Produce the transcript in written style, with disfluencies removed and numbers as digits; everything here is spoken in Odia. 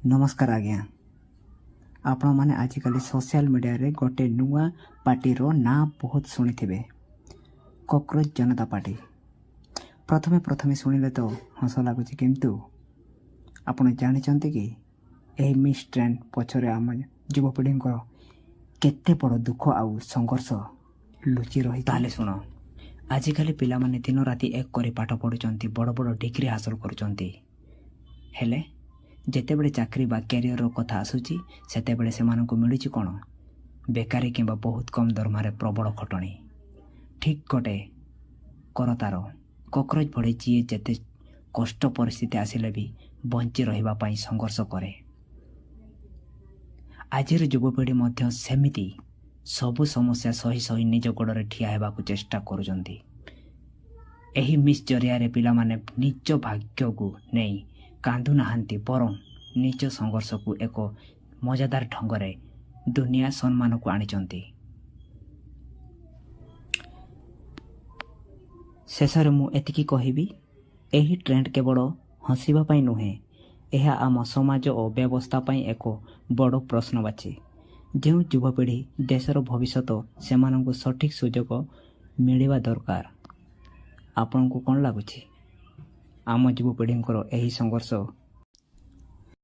ନମସ୍କାର ଆଜ୍ଞା। ଆପଣମାନେ ଆଜିକାଲି ସୋସିଆଲ ମିଡ଼ିଆରେ ଗୋଟେ ନୂଆ ପାର୍ଟିର ନାଁ ବହୁତ ଶୁଣିଥିବେ, କକ୍ରୋଚ ଜନତା ପାର୍ଟି। ପ୍ରଥମେ ପ୍ରଥମେ ଶୁଣିଲେ ତ ହସ ଲାଗୁଛି, କିନ୍ତୁ ଆପଣ ଜାଣିଛନ୍ତି କି ଏହି ମିମ୍ସ ଟ୍ରେଣ୍ଡ ପଛରେ ଆମ ଯୁବପିଢ଼ିଙ୍କର କେତେ ବଡ଼ ଦୁଃଖ ଆଉ ସଂଘର୍ଷ ଲୁଚି ରହି? ତାହେଲେ ଶୁଣ। ଆଜିକାଲି ପିଲାମାନେ ଦିନ ରାତି ଏକ କରି ପାଠ ପଢ଼ୁଛନ୍ତି, ବଡ଼ ବଡ଼ ଡିଗ୍ରୀ ହାସଲ କରୁଛନ୍ତି। ହେଲେ ଯେତେବେଳେ ଚାକିରି ବା କ୍ୟାରିୟରର କଥା ଆସୁଛି, ସେତେବେଳେ ସେମାନଙ୍କୁ ମିଳୁଛି କ'ଣ? ବେକାରୀ କିମ୍ବା ବହୁତ କମ୍ ଦରମାରେ ପ୍ରବଳ ଖଟଣି। ଠିକ୍ ଗୋଟେ କରତାର କକ୍ରୋଚ ଭଳି, ଯିଏ ଯେତେ କଷ୍ଟ ପରିସ୍ଥିତି ଆସିଲେ ବି ବଞ୍ଚି ରହିବା ପାଇଁ ସଂଘର୍ଷ କରେ। ଆଜିର ଯୁବପିଢ଼ି ମଧ୍ୟ ସେମିତି ସବୁ ସମସ୍ୟା ସହି ସହି ନିଜ ଗୋଡ଼ରେ ଠିଆ ହେବାକୁ ଚେଷ୍ଟା କରୁଛନ୍ତି। ଏହି ମିମ୍ସ ଜରିଆରେ ପିଲାମାନେ ନିଜ ଭାଗ୍ୟକୁ ନେଇ କାନ୍ଦୁନାହାନ୍ତି, ବରଂ ନିଜ ସଂଘର୍ଷକୁ ଏକ ମଜାଦାର ଢଙ୍ଗରେ ଦୁନିଆ ସମ୍ମାନକୁ ଆଣିଛନ୍ତି। ଶେଷରେ ମୁଁ ଏତିକି କହିବି, ଏହି ଟ୍ରେଣ୍ଡ କେବଳ ହସିବା ପାଇଁ ନୁହେଁ, ଏହା ଆମ ସମାଜ ଓ ବ୍ୟବସ୍ଥା ପାଇଁ ଏକ ବଡ଼ ପ୍ରଶ୍ନବାଚୀ। ଯେଉଁ ଯୁବପିଢ଼ି ଦେଶର ଭବିଷ୍ୟତ, ସେମାନଙ୍କୁ ସଠିକ୍ ସୁଯୋଗ ମିଳିବା ଦରକାର। ଆପଣଙ୍କୁ କ'ଣ ଲାଗୁଛି, ଆମ ଯୁବପିଢ଼ିଙ୍କର ଏହି ସଂଘର୍ଷ